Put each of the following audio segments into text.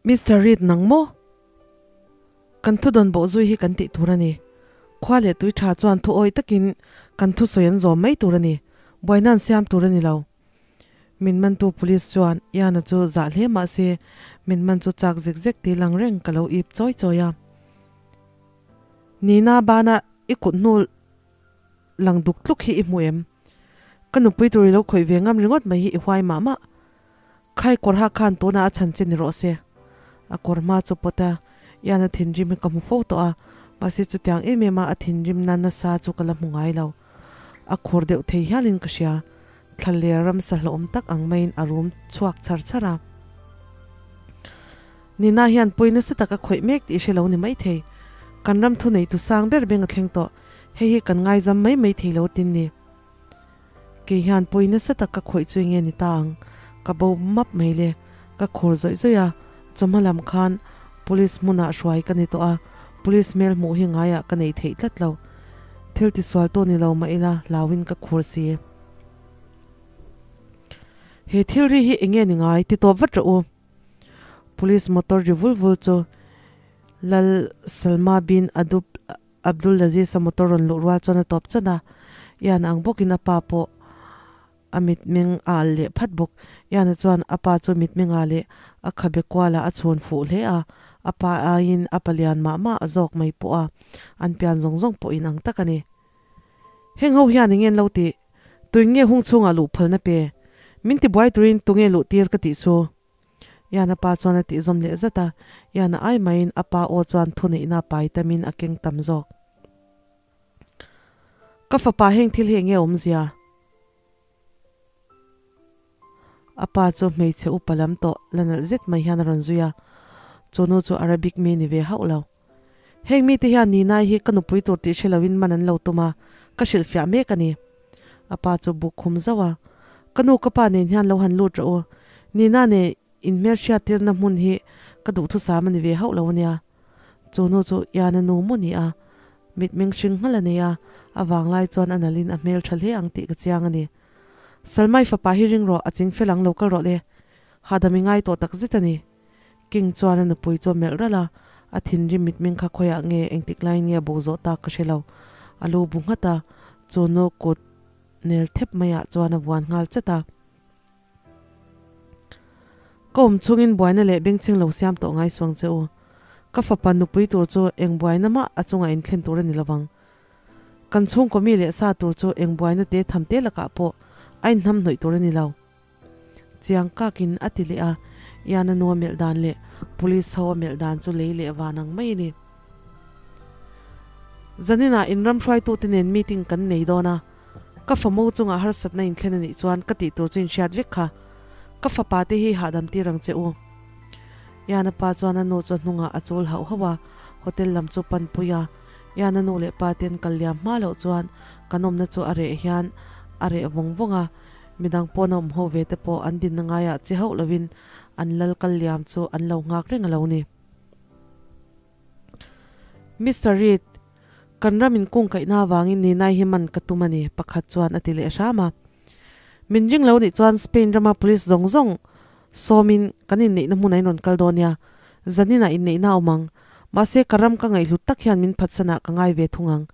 Mister Reid nang maw? Kan thu dawn bawh zui hi kan tih tur a ni. Khua leh tui tha chuan thu awi takin kan thusawi an zawm mai tur a ni. Buaina an siam tur a ni lo. Min mantu police chuan Ian-a chu zah hle mah se min man chu chak zek zek tih lang reng ka lo ip chawi chawi a. Nina bana i kut hnu lang duk tluk hi i hmu em? Ka nupui tur i lo khawih ve ngam ringawt mai hi i huai mah mah. Khai kawr ha khan tunah a chhan che ni rawh se. A kawr hma chu pawt a, Ian a thinrim hi ka hmu fo tawh a, mahse chutiang em em a a thinrim na nasa chu ka la hmu ngai lo. A khur deuh thei hialin ka hria. Thla ler ramsa hlawhawm tak ang maiin a rum chhuak char char a. Nina hian pawi nasa tak a khawih mek tih hre lo ni maithei. Kan ram thuneitu sang ber beng a thleng tawh. Hei hi kan ngaizam mai mai thei lo tin ni. Kei hian pawi nasa tak ka khawih chu enge ni ta ang? Ka bo map mai le. Ka khur zawih zawih a, chawhma lam khan Police hmunah hruai ka ni tawh a, Police hmel hmuh hi ngaiah ka nei theih tlat lo. Thil tisual tawh ni lo mah ila hlauin ka khur si. He thil ri hi enge ni ngai ti tawp vat rawh u. Police motor ri vul vul chu Lal Salma bin Adub Abdul Aziz-a motor rawn luh rual chuan a tawp chan a, Ian ang bawkin a pa pawh a mitmeng a alh leh phat bawk. Ian-a chuan a pa chu mitmengah leh a khabe kualah a chhun fuh hle a, a pa aiin a palian mah mah a zawk mai pawh a, an pian zawng zawng pawh inang tak a ni. Heng ho hian eng nge an lo tih? Tuin nge hung chhungah luh phalna pe? Min tibuai turin tunge luh tir ka tih chu? Ian-a pa chuan a tih zawm leh zat a, Ian-a ai maiin a pa aw chuan thuneihna pai tamin a keng tam zawk. Ka fapa heng thil hi enge awmzia? A pa chu hmeichhe upa lam tawh la nalh zet mai hian a rawn zui a, chu nu chu Arabic mi ni ve hauh lo. Heng mite hian Ninai hi ka nupui tur tih hre loin man an lo tum a, ka hrilhfiah mek a ni. A pa chu buk khum zauh a, Ka nu ka pa nen hian lo han lut rawh u. Nina nen inhmelhriat tirna hmun hi ka duhthusam a ni ve hauh lo a nia. Chu nu chu Iana nu maw ni a, mitmeng hring nghalh a nei a, a vanglai chuan a nalhin a hmeltha hle ang tih ka chiang a ni. Salmai fapa hi ring rawh, a ching fel ang lo kal rawh le. Hahdam i ngai tawh takzet a ni. King chuan a nupui chu a melh ralh a, a thinrim mitmeng kha khawiah nge engtik laiin nge a bo zawh tak ka hre lo. A lu bu nghat a, chu nu kut nel thep maiah chuan a vuan nghal chat a. Ka awm chungin buaina leh bengchheng lo siam tawh ngai suang che u. Ka fapa nupui tur chu eng buaina mah a chungah inthlen tur a ni lovang. Kan chhungkaw mi leh sa tur chu eng buaina te tham te lakah pawh a inhnam hnawih tur a ni lo. Chiang kakin a ti leh a, Ian a nu a melh dan leh Police ho a melh dan chu lei leh van ang mai a ni. Zaninah in ram hruaitute nen meeting kan nei dawn a, ka famo chungah harsatna inthlen a nih chuan ka tih tur chu inhriat vek kha. Ka fapa te hi hahdam tir ang che u. Ian a pa chuan a nu chu a hnungah a chul hauh hauh a, hotel lam chu panpui a, Ian a nu leh pa ten kal liam hma loh chuan kan awmna chu a reh hian a reh vawng vawng a, Midang paw'n a awm ho ve te pawh an dinna ngaiah che hauh lovin an lal kal liam chu an lo nghak reng a lo ni. Mister Reid, kan ram in kung kaihna avangin Ninai hi man ka tum a ni, pakhat chuan a ti leh hram a. Min ring lo nih chuan Spain rama police zawng zawng sawmin kan inneihna hmunah in rawn kal dawn nia, zaninah inneihna a awm ang. Mahse ka ram ka ngaihhlut tak hian min phatsanah ka ngai ve thung ang.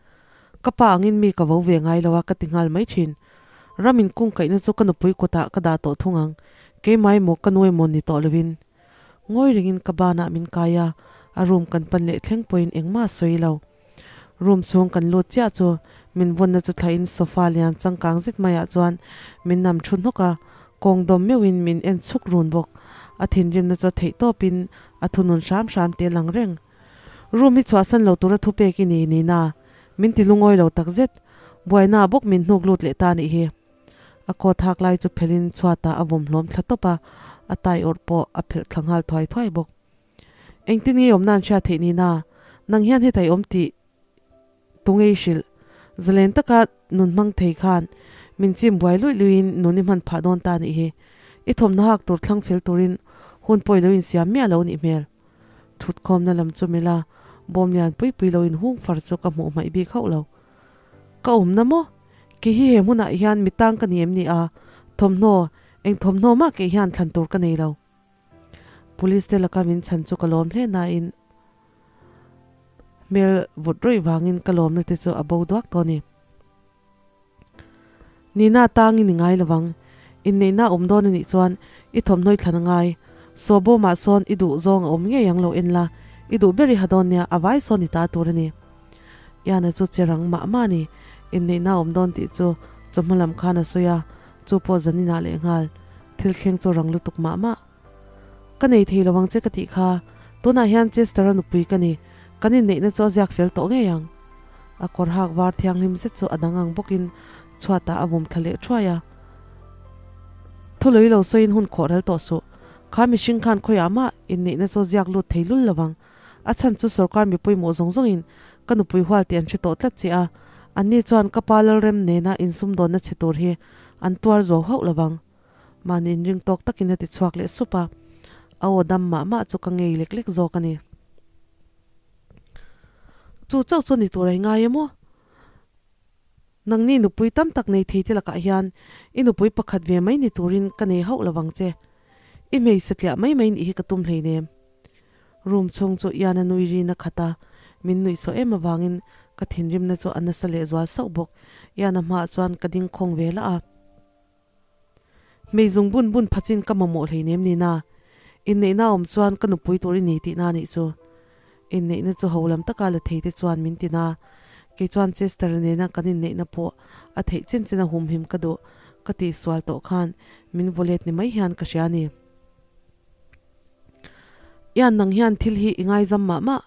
Ka pa angin mi ka vo ve ngai lo a ka ti nghal mai thin. Ram in kung kaihna chu ka nupui kutah ka dah tawh thung ang, keimah emaw ka nu emaw ni tawh lovin. Ngawi rengin ka banah min kai a, a room kan pan leh thleng pawhin engmah a sawi lo. Room chhung kan lut chiah chu min vawnna chu thlahin sofa lian changkang zet maiah chuan min nam thu hnawk a, kawng dawm meuhin min en chhuk run bawk. A thinrimna chu a theih tawpin a thunun hram hram teh lang reng. Room hi chhuahsan lo tura thupek i ni Nina. Min ti lungawi lo takzet. Buaina bawk min hnuk lut leh ta nih hi. A coat hak lai chu phelhin chhuatah a vawm hlawm thla tawp a, a tai awrh pawh a phelh thla nghal thuai thuai bawk. Engtin nge awmna an hriat theih Nina? Nang hian hetah i awm tih tunge i hrilh? Zalen taka nun hmang thei khan min chim buai luih luihin nun i hman phah dawn ta nih hi. I thawmhnaw hak tur thlang fel turin hun pawh i lo insiam miah lo nih hmel. Thutkhawmna lam chu mila bawm lian pui pui lo in hung far chu ka hmuh hmaih bik hauh lo. Ka awmna maw? Kei hi he hmunah hian mi tang ka ni em ni a? Thawmhnaw, eng thawmhnaw mah kei hian thlan tur ka nei lo. Police te laka min chhan chu ka lawm hle nain hmel vut rawih vangin ka lawmna te chu a bo duak tawh a ni. Nina tangin i ngai lovang. Inneihna a awm dawn a nih chuan i thawmhnaw i thlan a ngai. Sawbawmah sawn i duh zawng a awm ngei ang lo en la, i duh ber i ha dawn nia, a vai sawn i ta tur a ni. Iana chu che rang mah mah a ni. Inneihna a awm dawn tih chu chawhma lam khan a sawi a, chu pawh zaninah lehnghal thil thleng chu rang lutuk mah mah. Ka nei thei lo ang che ka tih kha, tunah hian Chester-a nupui ka ni, kan inneihna chu a ziak fel tawh ngei ang. A kawr hak var thianghlim zet chu a dang ang bawkin chhuatah a vum thla leh thuai a. Thulawi lo sawiin hun khawh ral tawh suh, kha mihring khan khawiah mah inneihna chu a ziak lut thei lul lo ang. A chhan chu sorkar mi pawimawh zawng zawngin ka nupui hual tih an hre tawh tlat che a, anni chuan ka pa Lalrem nena insumdawnna chhe tur hi an tuar zuau hauh lo vang. Mahni inring tawk takin a ti chhuak leh sup a, a aw dam mah mah chu ka ngei lek lek zawk a ni. Chu chauh chu ni tur a i ngai emaw? Nangni nupui tam tak nei thei te lakah hian i nupui pakhat ve mai ni turin ka nei hauh lo vang che. I hmeichhe tliah mai mai nih hi ka tum hleinem. Room chhung chu Ian-a nui rin a khat a, min nuih sawh em avangin ka thinrimna chu a nasa lehzual sauh bawk. Ian-a hmaah chuan ka ding khawng ve lah a. Hmei zung bun bun phachin ka mamawh hleinem ni na. Inneihna awm chuan ka nupui tur i ni tihna anih chu. Inneihna chu ho lam taka la thei te chuan min ti na. Kei chuan Chester nena kan inneihna pawh a theih chen chen a humhim ka duh ka tih sual tawh khan min vawlet ni mai hian ka hria a ni. Ian nang hian thil hi i ngaizam mah mah.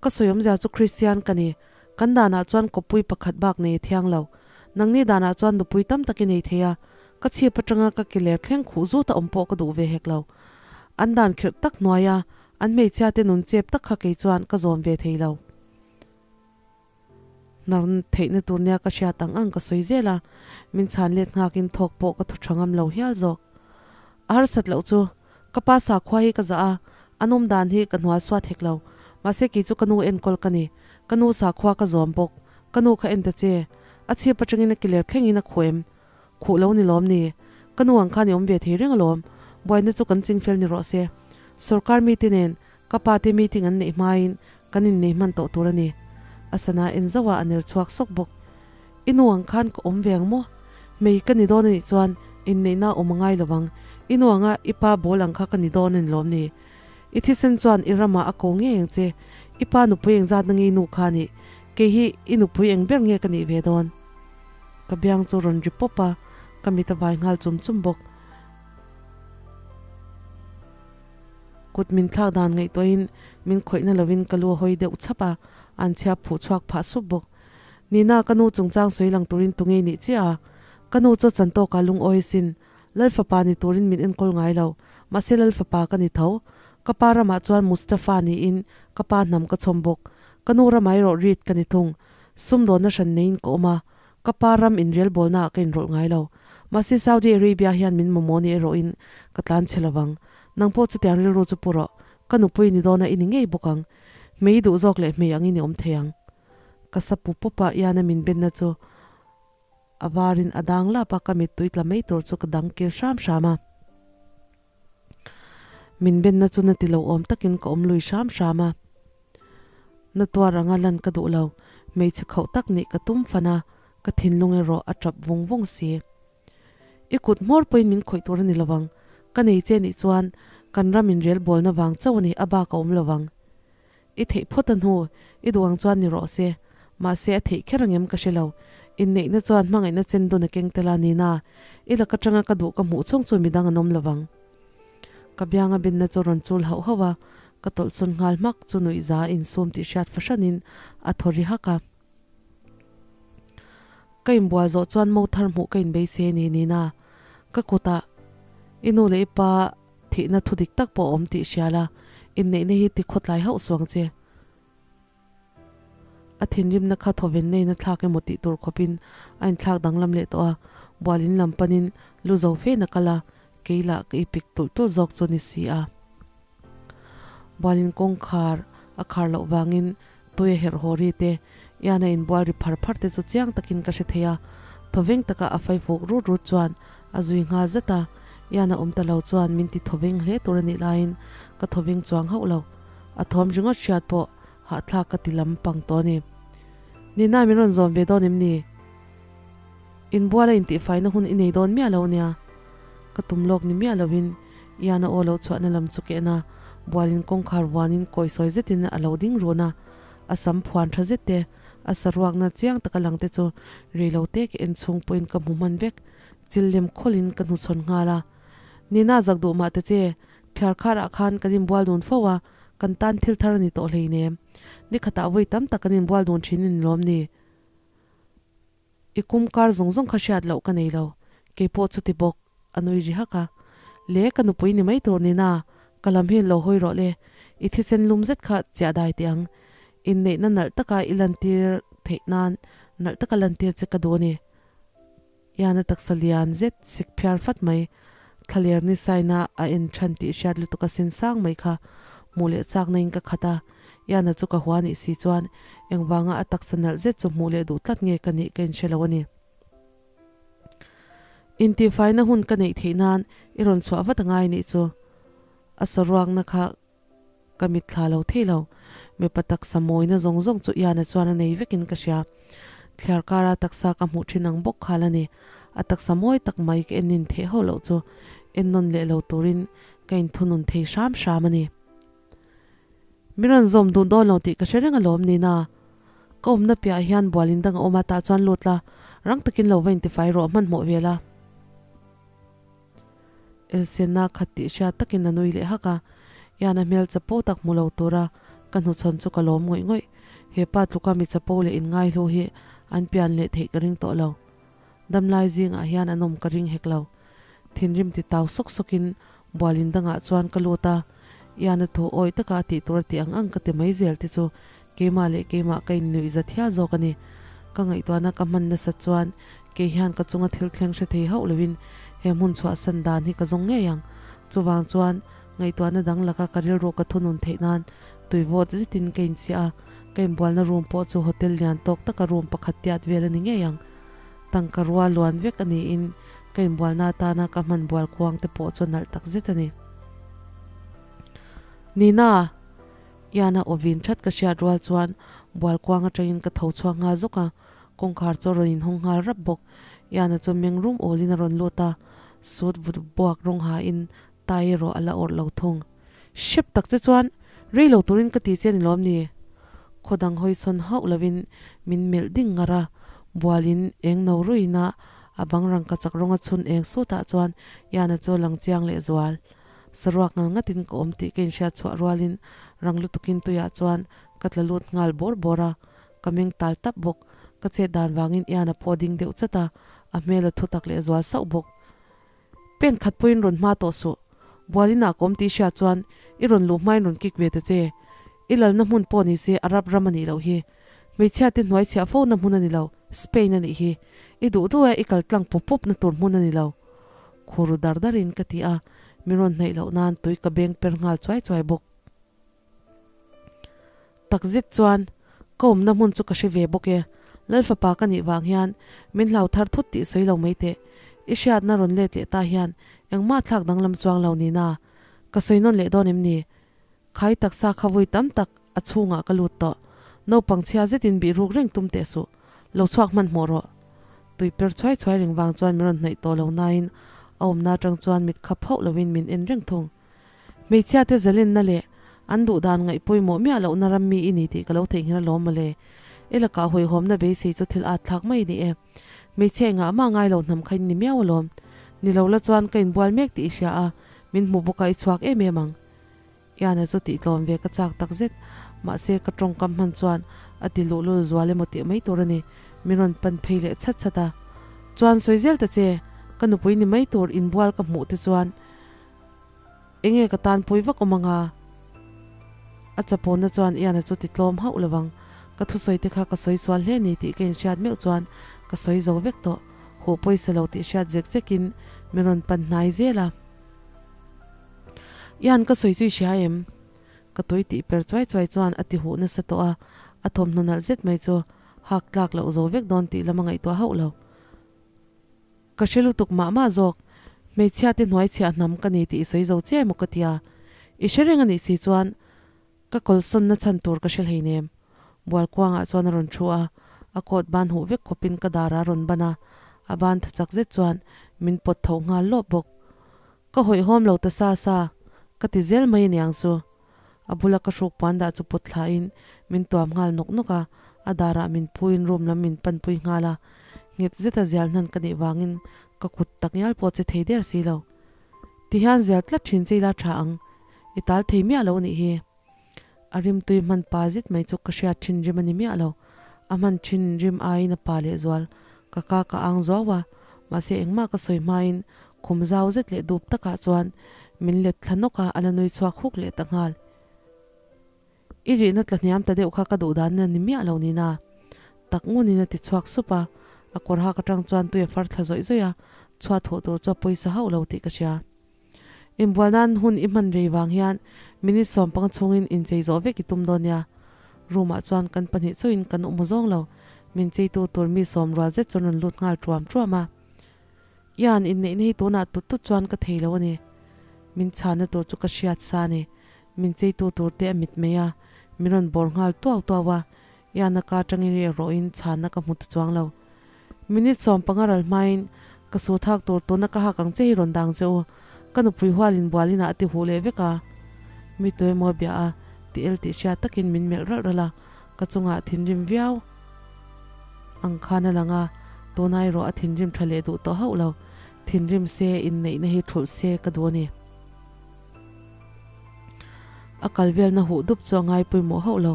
Ka sawi awmzia chu Kristian ka ni. Kan danah chuan kawppui pakhat bak nei a thiang lo. Nangni danah chuan nupui tam tak i nei thei a, ka chhip atanga ka ke ler thleng khuh zut a awm pawh ka duh ve hek lo. An dan khirh tak hnuaia an hmeichhia te nun chep tak kha kei chuan ka zawm ve thei lo. Hnar theihna tur nia ka hriat ang ang ka sawi zel a, min chhan let nghakin thawk pawh ka thaw tha ngam lo hial zawk. A harsat loh chu ka pa sakhua hi ka zah a, a nawm dan hi ka hnual suat hek lo. Mahse kei chu ka nu enkawl ka ni, ka nu sakhua ka zawm bawk, ka nu kha en ta che. A chhip atangin a kiler thlengin a khuh em? Khuh lo ni lawm ni? Ka nu ang khan i awm ve thei reng alawm, buaina chu kan chingfel ni rawh se. Sorkar mite nen Ka pa te meeting an neih hmain kan innei hman tawh tur a ni. A sana en zauh a, a ner chhuak sawk bawk. I nu ang khan ka awm ve ang maw? Hmei ka ni dawn a nih chuan inneihna a awm a ngai lo ang. I nu anga i pa bawl ang kha ka ni dawn a ni lawm ni? I thisen chuan i ramah a ko ngei ang che. I pa nupui engzatna nge i nu kha a nih? Kei hi i nupui eng ber nge ka nih ve dawn? Ka biang chu rawn ri pawp a, ka mit a vai nghal chum chum bawk. Kut min thlak dan ngaihtuahin min khawihna lovin ka lu a hawi deuh chhap a, an chhia phuh chhuak phah sup bawk. Nina, ka nu chungchang sawi lang turin tunge nih chiah a? Ka nu chu chan tawkah lungawi sin. Lal fapa ni turin min enkawl ngai lo, mahse Lal fapa ka ni tho. Ka pa ramah chuan Mustafa niin ka pa hnam ka chhawm bawk. Ka nu ramah erawh Reed ka ni thung. Sumdawnna hran neiin ka awm a, Ka pa ram inrelbawlnaah ka inrawlh ngai lo. Mahse Saudi Arabia hian min mamawh ni erawhin ka tlan chhe lovang. Nang pawh chutiang rilru chu pu rawh. Ka nupui ni dawna i ni ngei bawk ang. Hmei duh zawk leh hmei angin i awm thei ang. Ka sa pup pup a, Ian-a min benna chu a varin a dang lap a, ka mittui tla mai tur chu ka dang kir hram hram a. Min benna chu na ti lo awm takin ka awm lui hram hram a. Na tuar anga lan ka duh lo, hmeichhe khauh tak nih ka tum fan a, ka thinlung erawh a tap vung vung si. I kut hmawr pawhin min khawih tur a ni lovang, ka nei che nih chuan kan ram in rel bawlna vang chauh a ni, a bak a awm lovang. I theih phawt a hnu, i duh ang chuan ni rawh se. Mahse a theih kher angem ka hre lo. Inneihna chuan hmangaihna chen dun a keng tel a, Nina, i lak atanga ka duh ka hmuh chhung chu midang an awm lovang. Ka bianga binna chu rawn chul hauh hauh a, ka tawlh chun nghal hmak chu nuihza a insum tih hriat fahranin a thaw ri hak a. Ka inbual zawh chuan mo thar hmuh ka inbeise ni, Nina. Ka kutah i nu leh i pa thihna thu dik tak pawh a awm tih hria la, inneihna hi ti khawtlai hauh suang che. A thinrimna kha thawven neiin a thlak emaw tih tur khawpin a inthlak danglam leh tawh a, bualin lam panin lu zo fein a kal a, kei lah ka ipik tulh tulh zawk chu a ni si a. Bualin kawngkhar a khar loh vangin tui a herh haw ri te, Ian a inbual ri phar phar te chu chiang takin ka hre thei a, thawveng taka a fai fuk rut rut chuan a zui nghal zat a, Ian a awm ta lo chuan min ti thawveng hle tur a nih laiin ka thawveng chuang hauh lo. A thawm ringawt hriat pawh hahthlak ka ti lam pang tawh a ni. Nina min rawn zawm ve dawn em ni? Inbual a intihfaina hun i nei dawn miah lo nia. Ka tum lawk ni miah lovin Ian a aw lo chhuahna lam chu kehna bualin kawngkhar vuanin kawi sawi zetin a lo ding run a. A sam phuan tha zet te, a saruakna chiang taka lang te chu rei lo te ka en chhung pawhin ka hmu hman vek. Chil lem khawlhin ka hnuchhawn nghal a. Nina zak duh mah ta che, thliar kharah khan kan inbual dun fo a, kan tan thil thar a ni tawh hleinem. Ni khatah vawi tam tak kan inbual dun thin in lawm ni. I kum kar zawng zawng kha hriat loh ka nei lo, kei pawh chuti bawk, a nui ri hak a. Le, ka nupui ni mai tur Nina, ka lam hi lo hawi rawh le, i thisen lum zet kha chiah dai teh ang. Inneihna nalh taka i lantir theih nan nalh taka lantir che ka duh a ni. Iana taksa lian zet sik phiar fat mai, thlaler ni saina a en than tih hriat lutuk a sin sang mai kha hmuh leh chakna in ka khat a, Iana chu ka hua nih si chuan engvanga a taksa nalh zet chu hmuh leh duh tlat nge ka nih ka inhre lo a ni. Intihfaina hun ka neih theih nan i rawn chhuah vat angai nih chu a saruakna kha Ka mitthla lo thei lo. Mipa taksa mawina zawng zawng chu Iana chuan a nei vekin ka hria. Thliar kara taksa ka hmuh thin ang bawk khal a ni. A taksa mawi tak mai ka en nin theih hauh loh chu en nawn leh lo turin ka inthunun thei hram hram a ni. Mi rawn zawm duh dawn lo tih ka hre reng alawm Nina. Ka awmna piahah hian bualin dang a awm a tah chuan lut la, rang takin lo va intifai rawh hmanhmawh ve la. Elsiana khat tih hriat takin a nui leh hak a, Ian a hmel chapo tak hmu lo tura ka hnuchhawn chu ka lawm ngawih ngawih. He pa tluka mi chapo leh inngaihlu hi an pian leh theih ka ring tawh lo. Damlai zingah hian an awm ka ring hek lo. Thinrim ti tau sawk sawkin bualin dangah chuan ka lut a, Ian a thu awih taka a tih tur a tih ang ang ka ti mai zel te chu keimah leh keimah ka innuih za thial zawk a ni. Ka ngaihtuahna ka hman nasat chuan Kei hian ka chunga thil thleng hre thei hauh loin he hmun chhuahsan dan hi ka zawng ngei ang. Chuvang chuan ngaihtuahna dang laka ka rilru ka thunun theih nan tui vawt zetin ka inchhiah a, ka inbualna room pawh chu hotel lian tawk taka room pakhat tiat vel a ni ngei ang. Tangka rua luan vek a niin ka inbualna atana ka hman bual kuang te pawh chu a nalh tak zet a ni. Nina! Ian a aw vin that ka hriat rual chuan bual kuang atangin ka tho chhuak nghal zawk a, Kawngkhar chu a rawn inhawng nghal rap bawk. Iana chu meng rum awlin a rawn lut a, suit vut buak rawng hain tai erawh a la awrh lo thung. Hrep tak che chuan rei lo turin ka ti che a ni lawm ni? Khaw dang hawi sawn hauh lovin min melh ding ngar a, bualin eng no ruiin a a bang rangka chak rawng a chhun eng sutah chuan Iana chu a lang chiang leh zual. Saruak ngal ngatin ka awm tih ka inhriat chhuah rualin rang lutukin tuiah chuan ka tla lut nghal bawr bawr a, Ka meng tal tap bawk. Ka chet dan vangin Ian a pawh ding deuh chat a, a hmel a thu tak leh zual sauh bawk. Pen khat pawhin rawn hma tawh suh. Bualin ah ka awm tih hriat chuan i rawn luh hmain rawn kik ve ta che. I lalna hmun pawh ni se Arab ram a nih loh hi. Hmeichhia te hnuai chhiah fo na hmun a ni lo, Spain a nih hi. I duh duh e i kal tlang pawp pawp na tur hmun a ni lo. Khuru dar darin ka ti a, min rawn hnaih loh nan tui ka beng per nghal chuai chuai bawk. Takzet chuan ka awmna hmun chu ka hre ve bawk e, Lalfapa ka nih vang hian min hlau thar thut tih sawi lo mai teh. I hriatna rawn let leh ta hian engmah thlak danglam chuang lo ni na? Ka sawi nawn leh dawn em ni? Khai taksa kha vawi tam tak a chhungah ka lut tawh. Naupang chhia zetin bih ruk reng tum teh suh. Lo chhuak hmanhmawh rawh. Tui per chhuai chhuai reng vang chuan min rawn hnaih tawh lo nain a awmna atang chuan mit khap hauh lovin min en reng thung. Hmeichhia te zalenna leh an duh dan ngaih pawimawh miah lohna ram mi i ni tih ka lo theihnghilh alawm mawle. I lakah hawihhawmna beisei chu thil at thlak mai ni e. Hmeichhia engah mah ngai lo hnam kha in ni miau alawm. Ni lo la chuan ka inbual mek tih i hria a, min hmu bawk a i chhuak em em ang. Iana chu tih tlawm ve ka chak tak zet. Mahse ka tawngkam hman chuan a ti luhlul zual emaw tih mai tur a ni. Min rawn pan phei leh chhat chhat a. Chuan sawi zel ta che, ka nupui ni mai tur inbual ka hmuh te chuan Enge ka tan pui vak awm anga? A chapawna chuan Ian-a chu ti tlawm hauh lo vang. Ka thusawi te kha ka sawi sual hle ni tih ka inhriat meuh chuan ka sawi zo vek tawh. Huh pawisa lo tih hriat zek zekin min rawn pan hnai zel a. Ian ka sawi chu i hria em? Ka tui tih per chuai chuai chuan a ti huh nasa tawh a, a thawmhnaw nalh zet mai chu hak tlak loh zo vek dawn tih lam a ngaihtuah hauh lo. Ka hre lutuk mah mah zawk. Hmeichhia te hnuai chhiah hnam ka ni tih i sawi zo chiai maw ka tia. I hre reng a nih si chuan ka kawlsawn na chhan tur ka hre hleinem. Bual kuangah chuan a rawn thu a, a coat ban huh vek khawpin ka dar a rawn ban a, a ban tha chak zet chuan min pawt tho nghal lawp bawk. Ka hawihhawm lo ta sa sa, ka ti zel mai aniang chu. A bula ka hruk puan dah chu put thlain min tuam nghal nawk nawk a, a darah min phuin room lam min panpui nghal a, nghet zeta zial hnan ka nih vangin ka kut tak ngial pawh che thei der si lo. Ti hian zial tlat thin che ila tha ang, i tal thei miah lo anih hi. A rimtui hman pa zet mai chu ka hriat thin rim a ni miah lo, a hman thin rim aiin a pa lehzual, ka ka ka ang zuau a, mahse engmah ka sawi hmain Khum zau zet leh dup takah chuan min let thla nawk a, a la nui chhuak huk leh ta nghal. I rihna tla hniam ta deuh kha ka duh dan na ni miah lo nina. Tak ngunin a ti chhuak sup a, a kawr hak atang chuan tui a far thla zawih zawih a, chhuat huh tur chu a pawisa hauh lo tih ka hria. Inbual nan hun i hman rei vang hian minute sawmpanga chhungin inchei zawh vek i tum dawn nia. Room ah chuan kan pahnih chauhin kan awm zawng lo, min cheitu tur mi sawm rual zet chuan rawn lut nghal tuam tuam a. Ian inneihna hi tunah tut tut chuan ka thei lo a ni. Min chhanna tur chu ka hriat sa a ni. Min cheitu tur te a mit mai a, min rawn bawr nghal tuau tuau a. Ian a ka atangin ri erawhin chhanna ka hmu ta chuang lo. Minute 15 ral hmain ka su thak tur tuna ka hak ang che hi rawn dang che u. Ka nupui hualin bualinah a ti huh leh vek a. Mi tuemaw bia a ti el tih hriat takin min melh ralh ralh a, ka chungah thinrim viau. Ang khan a lang a, tuna erawh a thinrim tha leh duh tawh hauh lo. Thinrim se inneihna hi thulh se ka duh a ni. A kal velna huh dup chu a ngai pawimawh hauh lo.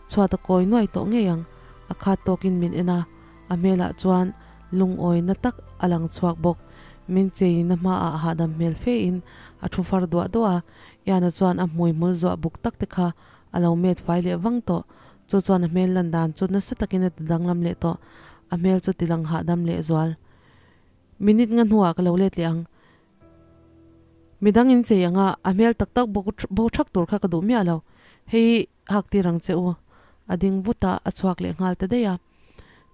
Chhuat a kawi nuai tawh ngei ang. A khat tawkin min en a, a hmelah chuan lungawina tak a lang chhuak bawk. Min cheina hmaah hahdam hmel fe in a thu far duah duah a, Iana chuan a hmui hmul zuah buk tak te kha a lo met fai leh vang tawh. Chu chuan a hmel lan dan chu nasa takin a ti danglam leh tawh. A hmel chu ti lang hahdam leh zual. Minute nga hnuah ka lo let leh ang. Midang in chei anga a hmel tak tak bo thak tur kha ka duh miah lo. Hei hak tir ang che u. A ding vut a, a chhuak leh nghal ta daih a.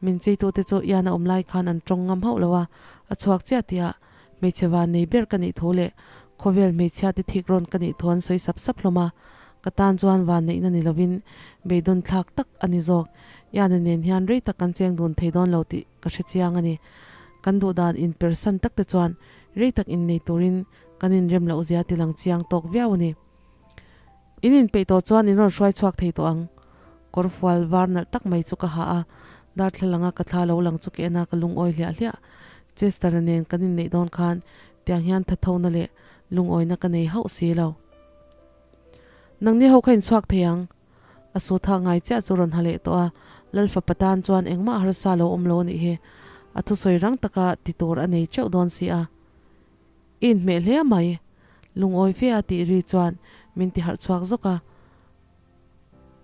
Min cheitute chu ian a awm lai khan an tawng ngam hauh lo a, a chhuak chiah tihah hmeichhe van nei ber ka nih thu leh khawvel hmeichhia te thik rawn ka nih thu an sawi sap sap hlawm a, ka tan chuan van neihna ni lovin beidawn thlak tak a ni zawk. Iana nen hian rei tak kan cheng dun thei dawn lo tih ka hre chiang a ni. Kan duh dan inpersan tak te chuan rei tak innei turin kan inrem loh zia tilang chiang tawk viau a ni. In inpeih tawh chuan in rawn hruai chhuak thei tawh ang. Kawr fual var nalh tak mai chu ka ha a, darthlalanga ka thla lo lang chu ka en a, ka lungawi hliah hliah. Chester-a nen kan inneih dawn khan tiang hian thathona leh lungawina ka nei hauh si lo. Nangni ho kha inchhuak thei ang. A su thak ngai chiah chu rawn ha leh tawh a, Lalfapa tan chuan engmah harsa lo awm lo a nih hi. A thusawi rang taka ti tur a nei teuh dawn si a. I inhmeh hle mai. Lungawi fe a tih ri chuan min ti harh chhuak zawk a.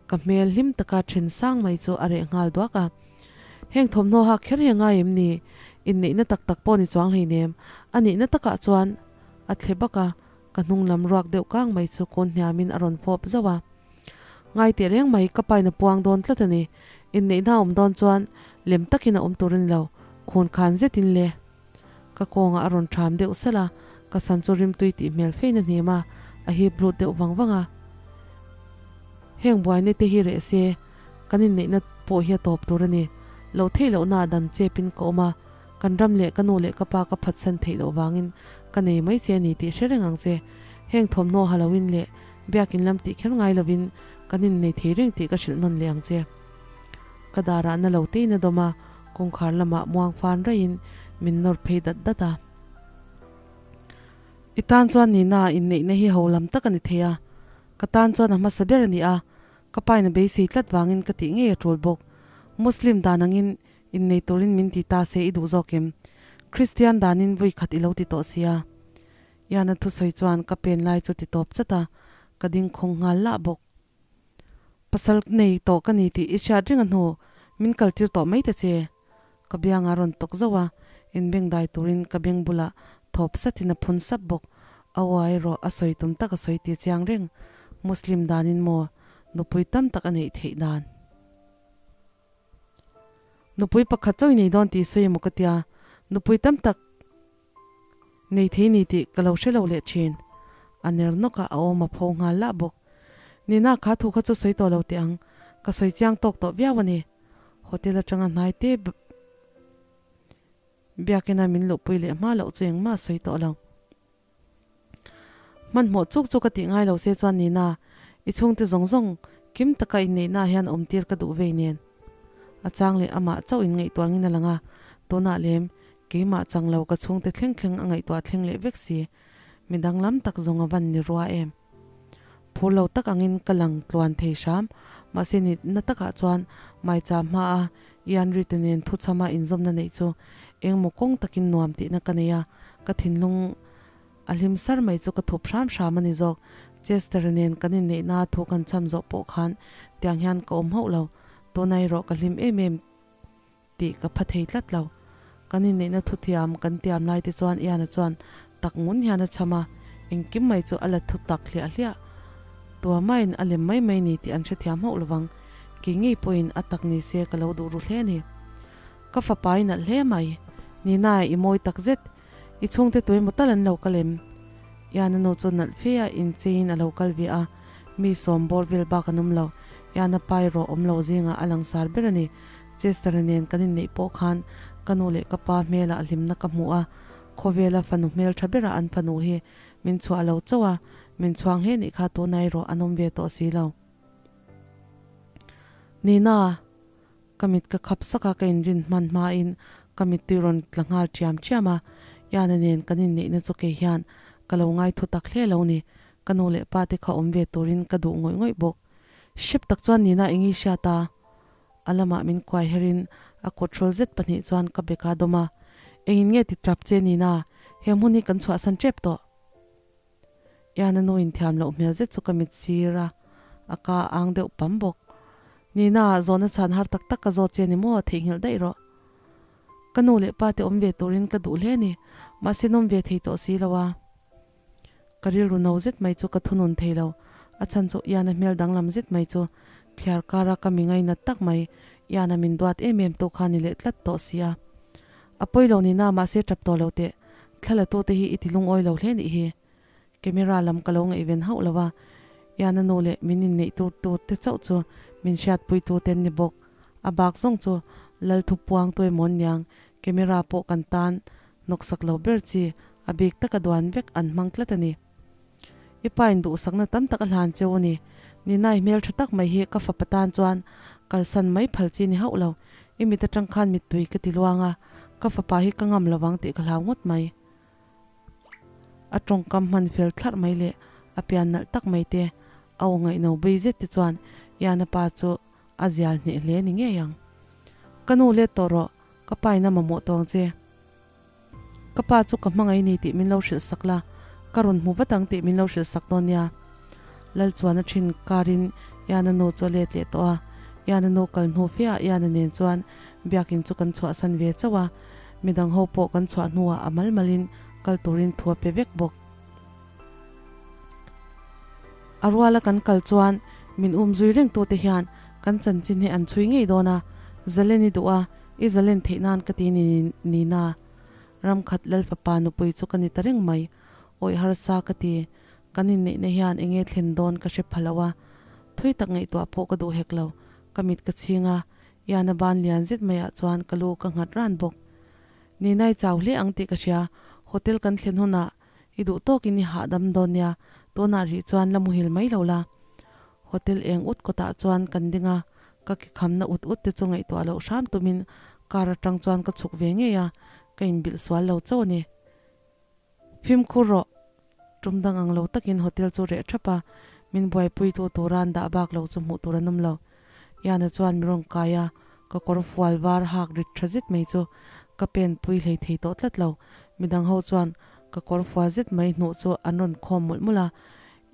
Ka hmel hlim taka then sang mai chu a reh nghal duak a. Heng thawmhnaw hak kher hi a ngai em ni? Inneihna tak tak pawh ni chuang hleinem. A nihna takah chuan a thle bak a, ka hnung lam ruak deuh kang mai chu kun hniamin a rawn fawp zauh a. Ngai teh reng mai, ka pain a puang dawn tlat a ni. Inneihna a awm dawn chuan lem takin a awm tur a ni lo, khun khan zetin le. Ka kawngah a rawn ṭham deuh salh a, ka sam chu rimtui tih hmel fein a hnim a, a hip lut deuh vang vang a. Heng buaina te hi reh se, kan inneihna pawh hi a tawp tur a ni. Loh theih lohna ah dan chepin ka awm a, kan ram leh ka nu leh ka pa ka phatsan theih loh vangin ka nei mai che a ni tih hre reng ang che. Heng thawmhnaw ha loin leh biakin lam tih kher ngai lovin kan innei thei reng tih ka hrilh nawn leh ang che. Ka darah na lo tein a dawm a, Kawngkhar lamah muang fan raihin min nawr phei dat dat a. I tan chuan Nina inneihna hi ho lam tak a ni thei a, ka tan chuan a hmasa ber a ni a, ka pain a beisei tlat vangin ka tih ngei a tul bawk. Muslim dan angin innei turin min ti ta se i duh zawk em? Kristian danin vui khat i lo ti tawh sia. Iana thusawi chuan ka pen lai chu ti tawp chat a, ka ding khawng nghal lah bawk. Pasal nei tawh ka ni tih i hriat reng a hnu, min kal tir tawh mai ta che. Ka biang a rawn tawk zauh a, inbeng dai turin ka beng bulah thawp satin a phun sap bawk. A uai erawh a sawi tum tak a sawi ti chiang reng. Muslim danin maw nupui tam tak a neih theih dan. Nupui pakhat chauh i nei dawn tih sawi emaw ka tia, nupui tam tak. Nei thei ni tih ka lo hre lo leh thin. A ner nawk a, a awm a pho nghal lah bawk. Nina kha thu kha chu sawi tawh lo teh ang, ka sawi chiang tawk tawh viau a ni. Hotel atanga hnai te biakina min luhpui leh hma loh chu engmah a sawi tawh lo. Hmanhmawh chuk chu ka tih ngai lo se chuan Nina, i chhungte zawng zawng kim taka inneihna ah hian awmtir ka duh vei nen. A chang leh amah chauh in ngaihtuah angin a lang a, tunah lem keimah chang lo ka chhungte thleng thleng a ngaihtuah thleng leh vek si. Mi danglam tak zawng a van ni rua em. Phur lo tak angin ka lang tluan thei hram, mahse nitna takah chuan maicha hmaa Ian Rite nen thuchhama inzawmna neih chu engmaw kawng takin nuam tihna ka nei a, ka thinlung a hlim sar mai chu ka thup hram hram a ni zawk. Chester nen kan inneihna thu kan cham zawh pawh khan tiang hian ka awm hauh lo, tuna erawh ka hlim em em tih ka pha thei tlat lo. Kan inneihna thuthiam kan tiam lai te chuan Ian-a chuan tak ngun hian a cham a, engkim mai chu a la thu tak hliah hliah. Tuamain a lem mai mai ni tih an hrethiam hauh lovang. Kei ngei pawhin a tak ni se ka lo duh ru hle a ni. Ka fapa i nalh hle mai. Nina, i mawi tak zet. I chhungte tuemaw tal an lo kal em? Ian-a nu chu nalh fe a incheiin a lo kal ve a, mi sawm bawr vel bak an awm lo. Ian-a pa erawh awm lo zingah a langsar ber a ni. Chester-a nen kan inneih pawh khan ka nu leh ka pa hmelah hlimna ka hmu a, khawvela fanu hmel tha berah an fanu hi min chhuah lo chauh a, min chhuang hle nih kha tuna erawh an awm ve tawh si lo. Nina, ka mit ka khap sak a, ka inrin hman hmain ka mittui rawn tla nghal ṭhiam ṭhiam a, Iana nen kan inneihna chu kei hian ka lo ngai thu tak hle lo ni, ka nu leh pa te kha awm ve turin ka duh ngawih ngawih bawk. Hrep tak chuan Nina eng i hriat a? A lamah min kuai herin a kawthrawl zet pahnih chuan ka bek a dawm a, Engin nge ti trap che Nina, he hmun hi kan chhuahsan tep tawh. Iana nu inthiam loh hmel zet chu ka mit sir a, a ka ang deuh pam bawk. Nina, zawhna chhan har tak tak ka zawt che ni maw, theihnghilh daih rawh. Ka nu leh pa te awm ve turin ka duh hle a ni, mahse nawm ve thei tawh si lo a. Ka rilru no zet mai chu ka thunun thei lo, a chhan chu Iana hmel danglam zet mai chu thliar kara ka mi ngainat tak mai, Iana min duat em em tu kha ni leh tlat tawh si a. A pawi lo nina mahse tap tawh lo teh, thla la tute hi i ti lungawi lo hle nih hi. Camera lam ka lo ngaihven hauh lo a, Iana nu leh min inneih tur tu te chauh chu min hriatpui tu te an ni bawk. A bak zawng chu Lal Thupuang tuemaw an niang, camera pawh kan tan Hnawksak lo ber chi, a bik taka duan vek an hmang tlat a ni. I pa in duhsakna tam tak a hlan cheu a ni. Ninai hmel tha tak mai hi ka fapa tan chuan kalsan mai phal chi ni hauh lo. I mit atang khan mittui ka ti luang a, ka fapa hi ka ngam lovang tih ka hlau ngawt mai. A tawngkam hman fel thlarh mai leh a pian nalh tak mai te, a aw ngaihno bei zet te chuan Iana pa chu a zial hneh hle ni ngei ang. Ka nu let tawh rawh, Ka pa in a mamawh tawng che. Ka pa chu ka hmangaih ni tih min lo hrilh sak la, ka rawn hmu vat ang tih min lo hrilh sak dawn nia. Lal chuan a thin karin Iana nu chu a let leh tawh a, Iana nu kal hnu feah Iana nen chuan biakin chu kan chhuahsan ve chauh a, midang ho pawh kan chhuah hnuah a mal malin kal turin thu a pe vek bawk. A ruala kan kal chuan min um zui reng tute hian kan chanchin hi an chhui ngei dawn a, zalen i duh a, i zalen theih nan ka ti ni nina. Ram khat lal fapa nupui chu ka ni ta reng mai. Awih harsa ka ti, kan inneihna hian enge thlen dawn ka hre pha lo a, thui tak ngaihtuah pawh ka duh hek lo, ka mit ka chhing a, Iana ban lian zet maiah chuan ka lu ka nghat ran bawk. Nina i chau hle ang tih ka hria, hotel kan thlen hunah I duh tawkin i hahdam dawn nia, tunah rih chuan la muhil mai lo la. Hotel eng ut kawtah chuan kan ding a, ka ke khamna ut ut te chu ngaihtuah loh hram tumin car atang chuan ka chhuk ve ngei a, ka inbilh sual lo chauh a ni. Fimkhur rawh! Tum dang ang lo takin hotel chu reh thap a, min buaipuitu tura an dah bak lo chu hmuh tur an awm lo. Iana chuan mi rawn kai a, ka kawr fual var hak rit tha zet mai chu ka pen pui hlei thei tawh tlat lo. Midang ho chuan ka kawr fual zet mai hnuh chu an rawn khawm mawlh mawlh a,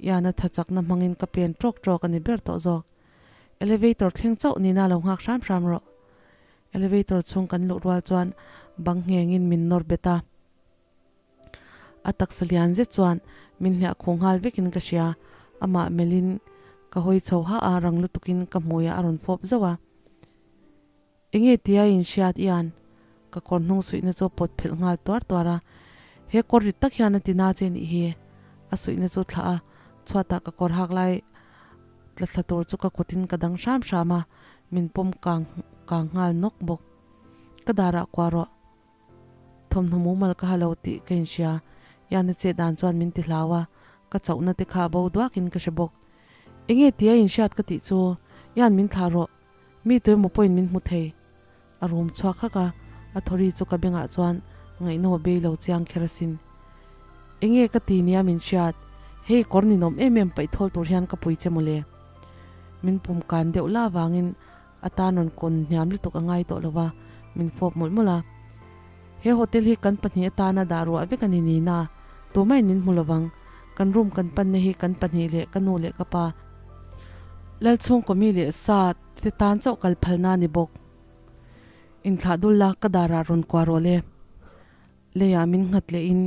Iana tha chakna hmangin ka pen tawk tawk a ni ber tawh zawk. Elevator thleng chauh nina lo nghak hram hram rawh. Elevator chhung kan luh rual chuan bang nghengin min nawr bet a. A taksa lian zet chuan min hliah khuh nghal vekin ka hria, amah melhin ka hawi chho hah a, rang lutukin ka hmuiah a rawn fawp zauh a. Enge tia in hriat ian? Ka kawr hnung suihna chu a pawt phelh nghal tuar tuar a. He kawr rit tak hian a ti na che nih hi. A suihna chu thlah a, chhuatah ka kawr hak lai tla thla tur chu ka kutin ka dang hram hram a, min pawm kang kang nghal nawk bawk. Ka darah kuah rawh. Thawmhnaw mumal ka ha lo tih ka inhria. Iana chet dan chuan min ti hlau a, ka chauhna te kha a bo duakin ka hre bawk. Enge tia inhriat ka tih chu, Ian min thlah rawh. Mi tuemaw pawhin min hmu thei. A rum chhuak hak a, a thawri chu ka bengah chuan ngaihnaw bei lo chiang kher asin. Enge ka ti nia min hriat, hei kawr ninawm em em paih thawl tur hian ka pui che mawle. Min pum kan deuh la avangin a tan rawn kawn hniam lutuk a ngai tawh lo va, min fawp mawlh mawlh a. He hotel hi kan pahnih atana dah ruah vek a ni nina, tumahin min hmu lovang. Kan room kan panna hi kan pahnih leh ka nu leh ka pa Lalchhungkaw mi leh sa te tan chauh kal phalna a ni bawk. Inthlah dul la ka darah rawn kuah rawh le. Leiah min nghat lehin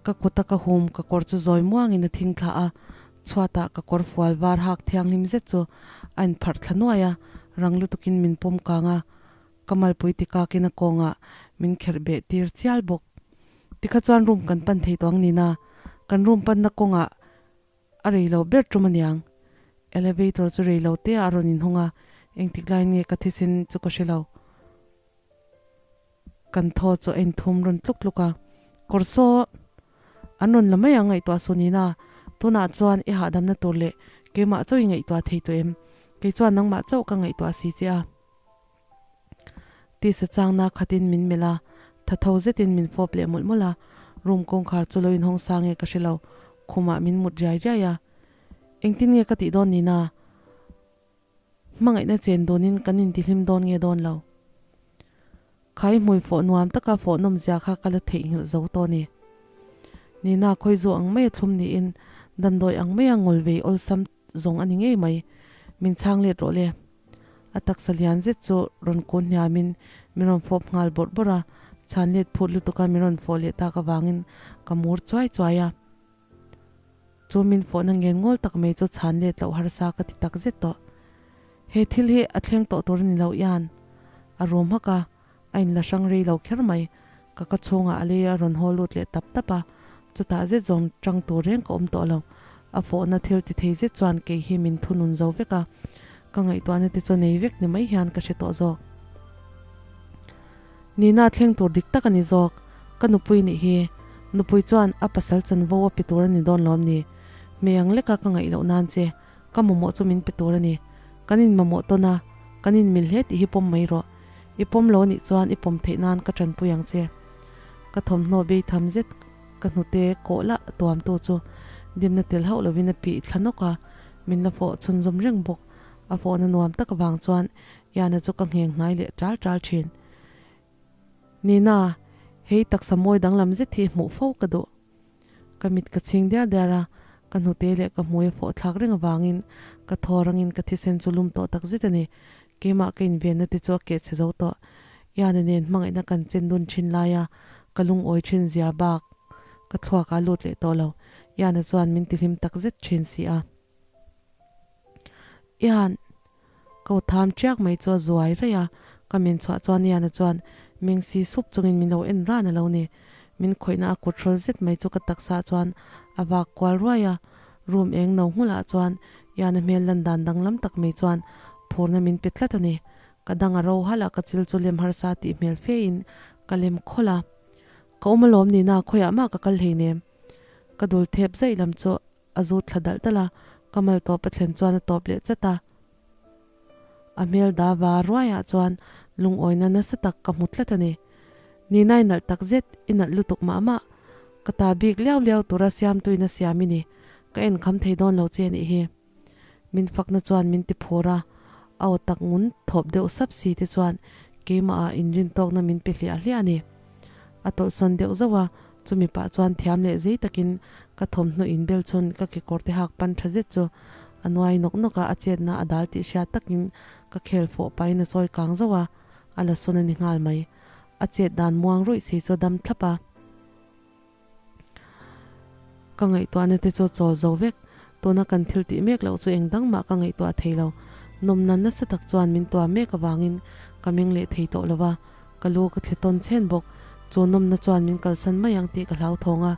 ka kuta ka hum ka kawr chu zawi muangin a thing thla a, chhuatah ka kawr fual var hak thianghlim zet chu a inpharh thla nuai a, rang lutukin min pawm kang a, ka malpui tikakin a kawngah min kherh beh tir chial bawk. Tikha chuan room kan pan thei tawh ang nina, kan room panna kawngah A rei lo ber tum aniang. Elevator chu rei lo te ah a rawn inhawng a, engtik laiin nge ka thisen chu ka hre lo. Kan thaw chu a inthum rawn tluk tluk a, kawr saw an rawn la mai ang ngaihtuah su nina, tunah chuan i hahdamna tur leh keimah chauh i ngaihtuah thei tawh em? Kei chuan nangmah chauh ka ngaihtuah si che a. Tisa changna khatin min melh a, tha tho zetin min fawp leh mawlh mawlh a, room kawngkhar chu lo inhawng sang nge ka hre lo, khumah min mut riai riai a. Engtin nge ka tih dawn nina? Hmangaihna chen dawnin kan intihlim dawn nge dawn lo? Khai hmui fawh nuam taka fawh nawmzia kha ka la theihnghilh zo tawh a ni. Nina khawizu ang maia thlum niin damdawi ang maia ngawl vei awlsam zawng a ni ngei mai. Min chhang let rawh le. A taksa lian zet chu rawn kun hniamin min rawn fawp nghal bawrh bawrh a, chhan let phut lutuka min rawn fawh leh tak avangin ka mur chuai chuai a. Chu min fawhna ngen ngawl tak mai chu chhan let loh harsa ka ti tak zet tawh. He thil hi a thleng tawh tur a ni loh ian. A rum hak a, a inla hrang rei lo kher mai. Ka ka chhungah a lei a rawn haw lut leh tap tap a, chutah zet zawng tang tur reng ka awm tawh lo. A fawhna thil ti thei zet chuan kei hi min thunun zo vek a, ka ngaihtuahna te chu nei vek ni mai hian ka hre tawh zawk. Nina thleng tur dik tak a ni zawk, ka nupui nih hi. Nupui chuan a pasal chanvo a pe tur a ni dawn lawm ni? Hmei ang leka ka ngaih loh nan che, ka mamawh chu min pe tur a ni. Kan inmamawh tawn a, kan inmil hle tih hi pawm mai rawh. I pawm lo anih chuan i pawm theih nan ka tanpui ang che. Ka thawmhnaw bei tham zet ka hnute kawh lah tuamtu chu dimna tel hauh lovin a pih thla nawk a, min la fawh chhunzawm reng bawk. A fawhna nuam tak avang chuan Iana chu ka ngheng hnai leh ṭal ṭal ṭhin. Nina, hei taksa mawi danglam zet hi hmuh fo ka duh. Ka mit ka chhing diar diar a, ka hnute leh ka hmui a fawh thlak reng avangin ka thaw rangin ka thisen chu lum tawh tak zet a ni. Keimah ka invenna te chu a keh chhe zo tawh. Iana nen hmangaihna kan chen dun thin laia ka lungawi thin zia bak ka thluak ah lut leh tawh lo. Iana chuan min tihlim tak zet thin si a. Ian! Ko tham tiak mai chu a zuai raih a, ka min chhuah chuan Iana chuan meng si sup chungin min lo en ran a lo ni. Min khawihna a kut hrawl zet mai chu ka taksa chuan a vak kual ruai a, room eng no hmulah chuan Iana hmel lan dan danglam tak mai chuan phurna min pe tlat a ni. Ka dang a ro halh a, ka chil chu lem harsa tih hmel fe in ka lem khawlh a. Ka awm alawm nina khawiah mah ka kal hleinem. Ka dul thep zaih lam chu A zut thla dalh dalh a, ka mal tawp a thlen chuan a tawp leh chat a. A hmel da va ruaiah chuan lungawina nasa tak ka hmu tlat a ni. Nina i nalh tak zet, i nalh lutuk mah mah. Ka ta bik liau liau tura siamtuin a siam i ni, ka enkham thei dawn lo che nih hi. Min fakna chuan min ti phur a, a aw tak ngun thawp deuh sap si te chuan keimah ah inrintawkna min pe hliah hliah a ni. A tawlhsawn deuh zauh a, chumi pah chuan thiam leh zei takin ka thawmhnaw inbel chhun ka kekawr te hak pan tha zet chu a nuai nawk nawk a, a chetna a dal tih hriat takin ka khel fawh pahin a chawi kang zauh a, a la sawn a ni nghal mai. A chet dan muang ruih si chu a dam thlap a. Ka ngaihtuahna te chu chawl zo vek. Tuna kan thil tih mek loh chu eng dang mah ka ngaihtuah thei lo. Nawmna nasa tak chuan min tuam mek avangin ka meng leh thei tawh lo va, ka lu ka thle tawn chhen bawk. Chu nawmna chuan min kalsan mai ang tih ka hlauthawng a,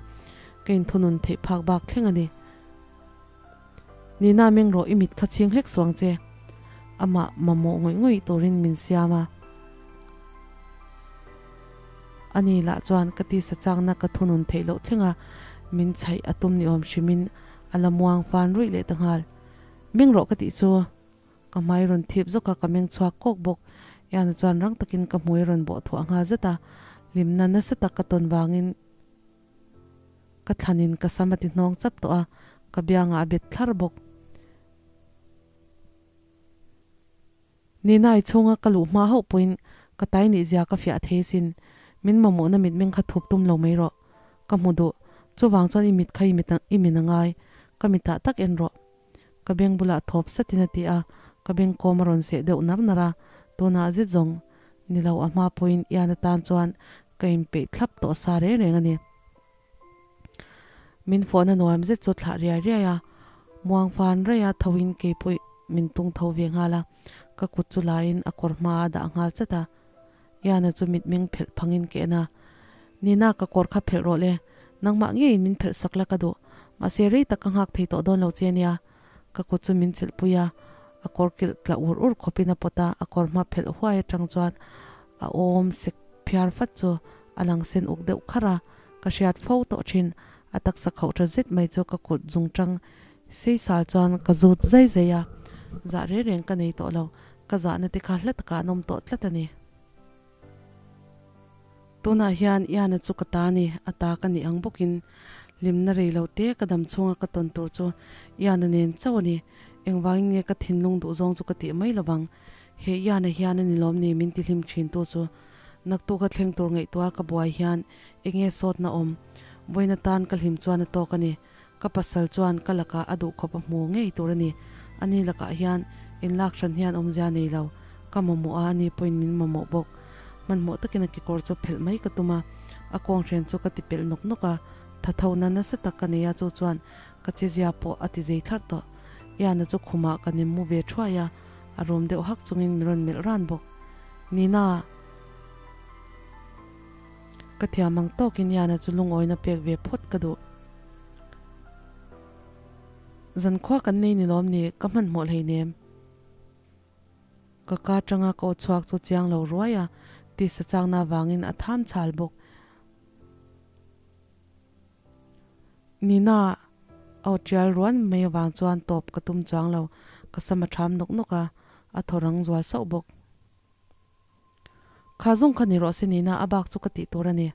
ka inthunun theih phak bak thleng a ni. Nina meng rawh i mit kha chhing hlek suang che. Amah mamawh ngawih ngawih turin min siam a. Ani lah chuan ka tisa chakna ka thunun theih loh thleng a, min chhaih a tum ni awm hrimin a la muang fan ruih leh ta nghal. Meng rawh ka tih chu. Ka hmai rawn thip zawk a, ka meng chhuak kawk bawk. Iana chuan rang takin ka hmui a rawn bawh thuah nghal zet a, hlimna nasa tak ka tawn vangin ka thlanin ka sam a ti hnawng chap tawh a, ka biangah a bet thlar bawk. Ninai chhunga ka luh hma hauh pawhin ka tai nih zia ka fiah thei asin, min mamawhna mitmeng kha thup tum lo mai rawh. Ka hmu duh, chuvang chuan i mit kha i min a ngai, ka mitah tak en rawh. Ka beng bulah thawp satin a ti a, ka beng kawm a rawn seh deuh nar nar a, tunah zet zawng ni lo a hma pawhin Ian atan chuan ka inpeih thlap tawh sa reng reng a ni. Min fawhna nuam zet chu thlah riai riai a, muang fan raih a tho in keipawh min tung tho ve nghal a, ka kut chu la in a kawr hma a dah nghal chat a, Ian-a chu mitmeng phelh phang in ka en a, Nina ka kawr kha phelh rawh le, nangmah ngeiin min phelh sak la ka duh, mahse rei tak ka nghak thei tawh dawn lo che nia. Ka kut chu min chilh pui a, a kawr kilh tla ur ur khawp in a pawt a, a kawr hma phelh huai atang chuan a awm sek phiar fat chu a lang sen uk deuh kharh a, ka hriat fo tawh thin, a taksa khauh tha zet mai chu ka kut zung tang sei sal chuan ka zut zai zai a, zah reng reng ka nei tawh lo, ka zahna te kha hla takah an awm tawh tlat a ni. Tunah hian Iana chu ka ta ni, a ta ka nih ang bawkin hlimna rei lo te ka dam chhunga ka tawn tur chu Iana nen chauh a ni. Engvangin nge ka thinlung duh zawng chu ka tih mai lovang? He Iana hian a ni lawm ni min ti hlim thin tu chu. Naktuka thleng tur ngaihtuah ka buai hian enge sawtna awm? Vawiin atan ka hlim chuan a tawk a ni. Ka pasal chuan ka lakah a duh khawp a hmu ngei tur a ni. Ani lakah hian inlak hran hian awmzia nei lo. Ka mamawh a, ani pawhin min mamawh bawk. Hmanhmawh takin a kekawr chu phelh mai ka tum a, a kawnghrian chu ka ti pelh nawk nawk a, tha tho na nasa tak ka nei a, chu chuan ka chezia pawh a ti zei thlarh tawh. Iana chu khumah ka nem mu ve thuai a, a rum deuh hak chungin min rawn melh ran bawk. Nina! Ka thiam ang tawkin Iana chu lungawina pek ve phawt ka duh. Zankhua kan nei ni lawm ni, ka hmanhmawh hleinem. Ka ka tanga ka aw chhuak chu chiang lo ruai a, tisa chakna avangin a tham chhal bawk. Nina aw tial ruan mai avang chuan tawp ka tum chuang lo, ka sam a tham nawk nawk a, a thaw rang zual sauh bawk. Kha zawng kha ni rawh se Nina, a bak chu ka tih tur a ni.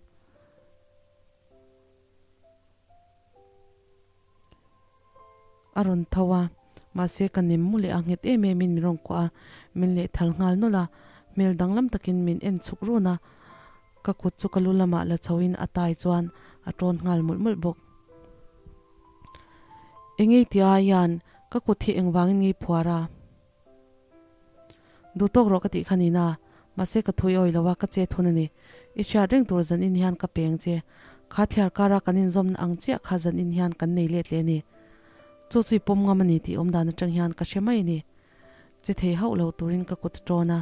A rawn tho a, mahse ka nem mu leh a, nghet em em in min rawn kuah a, min leh thal nghal nawlh a, hmel danglam takin min en chhuk run a, ka kut chu ka lu lamah la chho in a tai chuan a tawn nghal mawlh mawlh bawk. Engei tia hian ka kut hi engvangin ngei phuar a? Duh tawk rawh ka tih kha nina, mahse ka thui awi lo a, ka che thun a ni. I hriat reng tur zan in hian ka peng che. Kha thliar kara kan inzawmna ang chiah kha zan in hian kan nei let leh a ni. Chu chu i pawm ngam a ni tih awmdan atang hian ka hre mai a ni. Che thei hauh lo turin ka kut a tawn a.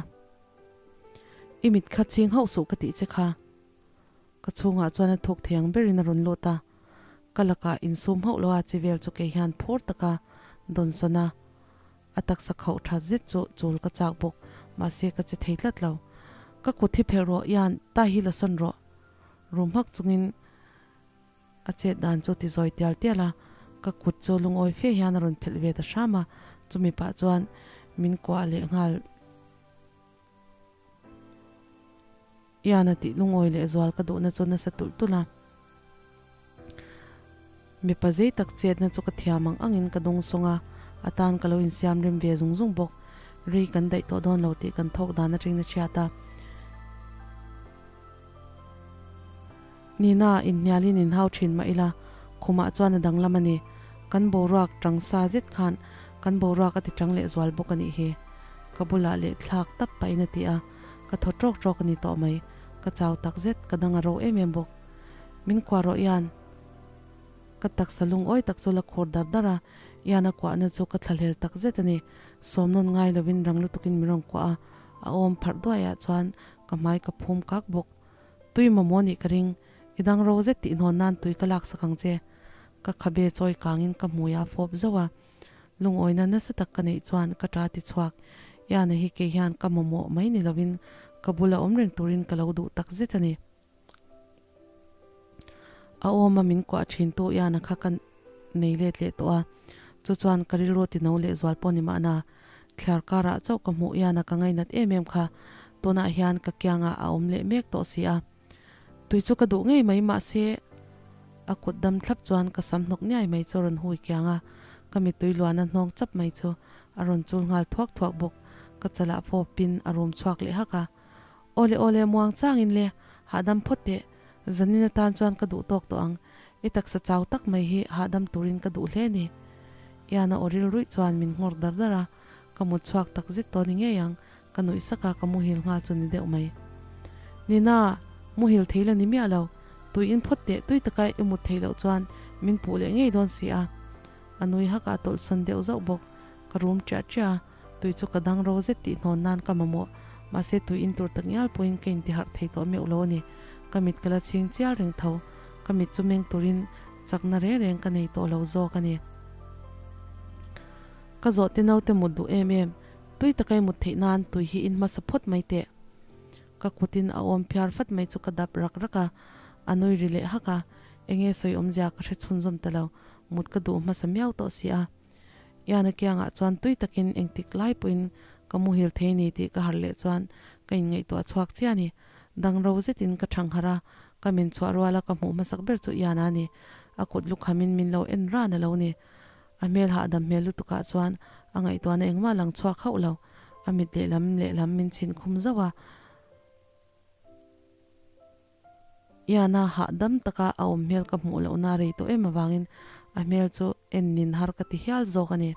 I mit kha ching hauh suh ka tih che kha. Ka chhungah chuan a thuk thei ang berin a rawn lut a, ka lakah insum hauh lo a che vel chu kei hian phur taka dawnsawn a. A taksa khauh that zet chu chul ka chak bawk, mahse ka che thei tlat lo. Ka kut hi phelh rawh, Ian, ta hi la sawn rawh. Rum hak chungin a chet dan chu ti zawi tial tial a, ka kut chu lungawi fe hian a rawn phelh ve ta hram a, chumi pah chuan min kuah leh nghal. Ian a tih lungawi leh zual ka duhna chu nasa tulh tulh a. Mipa zei tak chetna chu ka thiam ang angin ka dawng sawng a, a tan ka lo insiam rem ve zung zung bawk. Rei kan daih tawh dawn lo tih kan thawk dan atangin a hriat a. Nina, inhnialin inhau thin mah ila, khumah chuan a danglam a ni. Kan boruak tang sa zet khan kan boruak a ti tang leh zual bawk a nih hi. Ka bulah leh thlak tap pahin a ti a, ka thaw tawk tawk a ni tawh mai. Ka chau tak zet, ka dang a ro em em bawk. Min kuah rawh Ian. Ka taksa lungawi tak chu la khur dar dar a, Ian a kuahna chu ka thlahlel tak zet a ni. Sawm nawn ngai lovin rang lutukin min rawn kuah a, a awm pharh duaiah chuan ka hmai ka phum kak bawk. Tui mamawh nih ka ring, i dang ro zet tih hnawn nan tui ka lak sak ang che. Ka khabe chawi kangin ka hmui a fawp zauh a, lungawina nasa tak ka neih chuan ka ta ti chhuak. Iana hi kei hian ka mamawh mai ni lovin ka bula awm reng turin ka lo duh tak zet a ni. A awma min kuah thin tu Iana kha ka nei let leh tawh a, chu chuan ka rilru ti no leh zual pawh ni mahna. Thliar karah chauh ka hmuh Iana ka ngainat em em kha tunah hian ka kiangah a awm leh mek tawh si a. Tui chu ka duh ngei mai mahse a kut dam thlap chuan ka sam hnawk niai mai chu a rawn hui kiang a, ka mittui luana hnawng chap mai chu a rawn chul nghal thuak thuak bawk. Ka chalah fawpin a rum chhuak leh hak a. Awle awle muang changin le, hahdam phawt teh, zanin atan chuan ka duh tawk tawh ang, i taksa chau tak mai hi hahdam turin ka duh hle ni. Iana aw ril ruih chuan min nghawr dar dar a, ka mut chhuak tak zet tawh ni ngei ang, ka nuih sak a ka muhil nghal chu ni deuh mai. Nina, muhil thei la ni miah lo, tui in phawt teh tui taka i mut theih loh chuan min puh leh ngei dawn si a. A nui hak a tawlhsawn deuh zauh bawk, ka rum ṭiah ṭiah a. Tui chu ka dang ro zet tih hnawn nan ka mamawh, mahse tui in tur tak ngial pawhin ka intiharh thei tawh meuh lo a ni. Ka mit ka la chhing chial reng tho, ka mit chu meng turin chakna reng reng ka nei tawh lo zawk a ni. Ka zawh te naute mut duh em em, tui taka i mut theih nan tui hi in hmasa phawt mai teh. Ka kutin a awm phiar fat mai chu ka dap rak rak a, a nui ri leh hak a, enge sawi awmzia ka hre chhunzawm ta lo, mut ka duh hmasa miau tawh si a. Iana kiangah chuan tui takin engtik lai pawhin ka muhil thei ni tih ka harh leh chuan ka inngaihtuah chhuak chiah a ni. Dang ro zetin ka thang harh a, ka min chhuah ruala ka hmuh hmasak ber chu Iana a ni. A kut lukhamin min lo en ran a lo ni. A hmel hahdam hmel lutukah chuan a ngaihtuahna engmah lang chhuak hauh lo. A mit lehlam lehlam min chhin khum zauh a. Iana hahdam taka a awm hmel ka hmuh lohna rei tawh em avangin a hmel chu en nin har ka ti hial zawk a ni.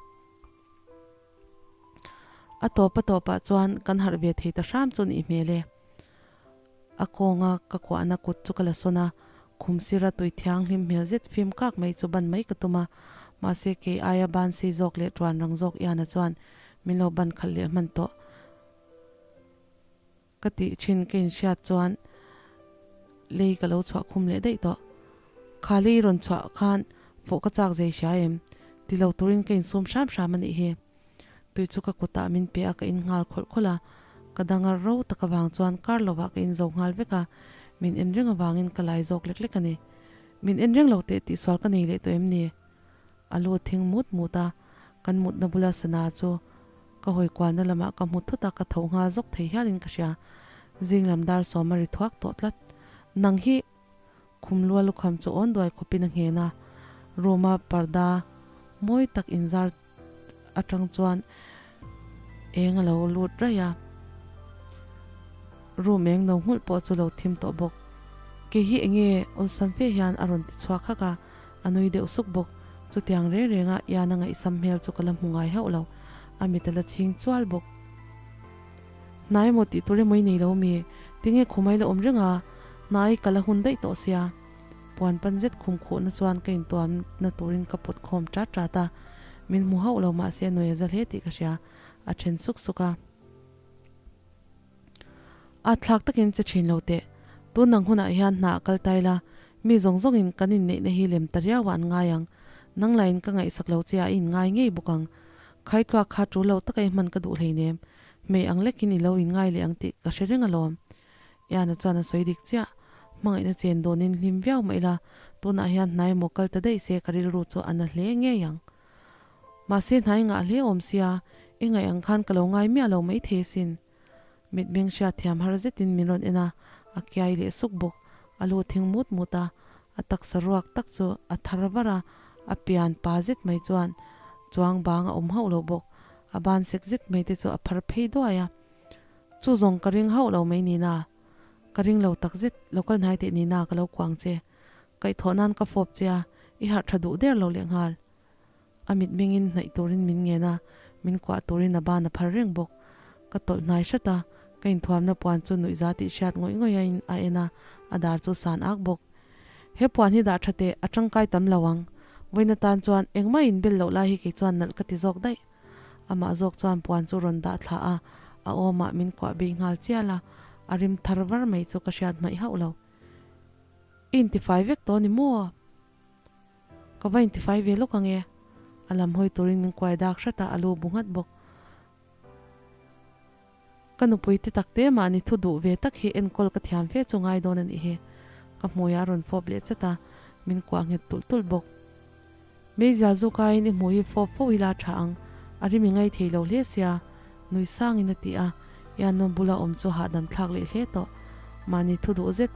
A tawp a tawpah chuan kan harh ve thei ta hram chu nih hmel e. A kawnga ka kuahna kut chu ka la sawn a, khum sira tui thianghlim hmel zet fim kak mai chu ban mai ka tum a, mahse kei aia ban sei zawk leh tuan rang zawk Iana chuan min lo ban khalh leh hman tawh. Ka tih thin ka inhriat chuan lei ka lo chhuah khum leh daih tawh. Kha lei rawn chhuah khan fawh ka chak zei hria em? Ti lo turin ka insum hram hram a nih hi. Tui chu ka kutah min pe a ka in nghal khawlh khawlh a, ka dangar ro tak avang chuan kar lovah ka in zo nghal vek a, min en reng avangin ka lai zawk lek lek a ni. Min en reng lo teh tihsual ka nei leh tawh em ni? A lu thing mut mut a, kan mutna bula sana chu Ka hawi kualna lamah ka hmu thut a, ka tho nghal zawk thei hialin ka hria. Zing lam dar sawm a ri thuak tawh tlat. Nang hi khum lua lukham chu awn duai khawpin a nghen a, room a parda mawi tak inzar atang chuan eng a lo lut raih a. Room eng no nghulh pawh chu lo thim tawh bawk. Kei hi enge awlsam fe hian a rawn ti chhuak hak a, a nui deuh suk bawk. Chutiang reng renga Ian a ngaihsam hmel chu ka la hmu ngai hauh lo, a mit a la chhing chual bawk. Hnai emaw tih tur emaw i nei lo mi? Tinge khumai la awm reng a, hnai ka la hun daih tawh sia. Puan pan zet khum khuhna chuan ka intuamna turin ka pawt khawm ṭat ṭat a, min hmu hauh lo mahse a nuai a za hle tih ka hria, a ṭhen suk suk a. A thlak takin che thin lo teh. Tun ang hunah hian hna a kal tai la, mi zawng zawngin kan inneihna hi lem ta riau ah an ngai ang. Nang lahin ka ngaihsak lo che a i inngai ngei bawk ang. Khaitluak kha tul lo taka i hman ka duh hleinem. Hmei ang lekin i lo inngai leh ang tih ka hre reng alawm. Iana chuan a sawi dik chiah. Hmangaihna chen dawnin hlim viau mah ila, tunah hian hnai maw kal ta daih se ka rilru chu a na hle ngei ang. Mahse hnai ngah hle awm sia, i ngaih ang khan ka lo ngai miah lo maithei asin. Mitmeng hriat thiam har zetin min rawn en a, a kiai leh suk bawk. A lu thing mut mut a, a taksa ruak tak chu a thar var a, a pian pa zet mai chuan chuang bang a awm hauh lo bawk. A ban sek zet mai te chu a phar phei duai a. Chu zawng ka ring hauh lo mai nina. Ka ring lo tak zet, lo kal hnai teh nina ka lo kuang che. Kaihthawh nan ka fawp che a, i harh tha duh der lo lehnghal. A mitmengin hnaih turin min ngen a, min kuah turin a ban a phar reng bawk. Ka tawlh hnai hrat a, ka inthuamna puan chu nuihza tih hriat ngawih ngawih a in a en a, a dar chu san ak bawk. He puan hi dah tha teh, a tangkai tam lo ang. Vawiin atan chuan engmah inbel loh lai hi kei chuan nalh ka ti zawk daih. Amah zawk chuan puan chu rawn dah thla a, a awmah min kuah bei nghal chial a, a rim thar var mai chu ka hriat hmaih hauh lo. I intifai vek tawh a ni maw? Ka va intifai ve lawk ang e. A lam hawi turin min kuai dak hrat a, a lu bu nghat bawk. Ka nupui ti tak te mahni thu duh ve tak hi enkawl ka thiam fe chu ngai dawn a nih hi. Ka hmuiah a rawn fawp leh chat a, min kuah nghet tulh tulh bawk. Meizial zu kaiin i hmuh hi fawp fo ila tha ang, a rim i ngai thei lo hle sia, nui sangin a ti a, Ianno bula awm chu hahdam thlak leh hle tawh. Mahni thu duh zet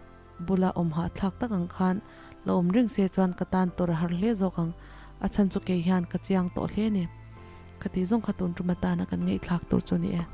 bula awm hahthlak tak ang khan la awm reng se chuan ka tan tawrh a har hle zawk ang, a chhan chu kei hian ka chiang tawh hle a ni. Khati zawng kha tun tum atana kan ngaihthlak tur chu a ni e.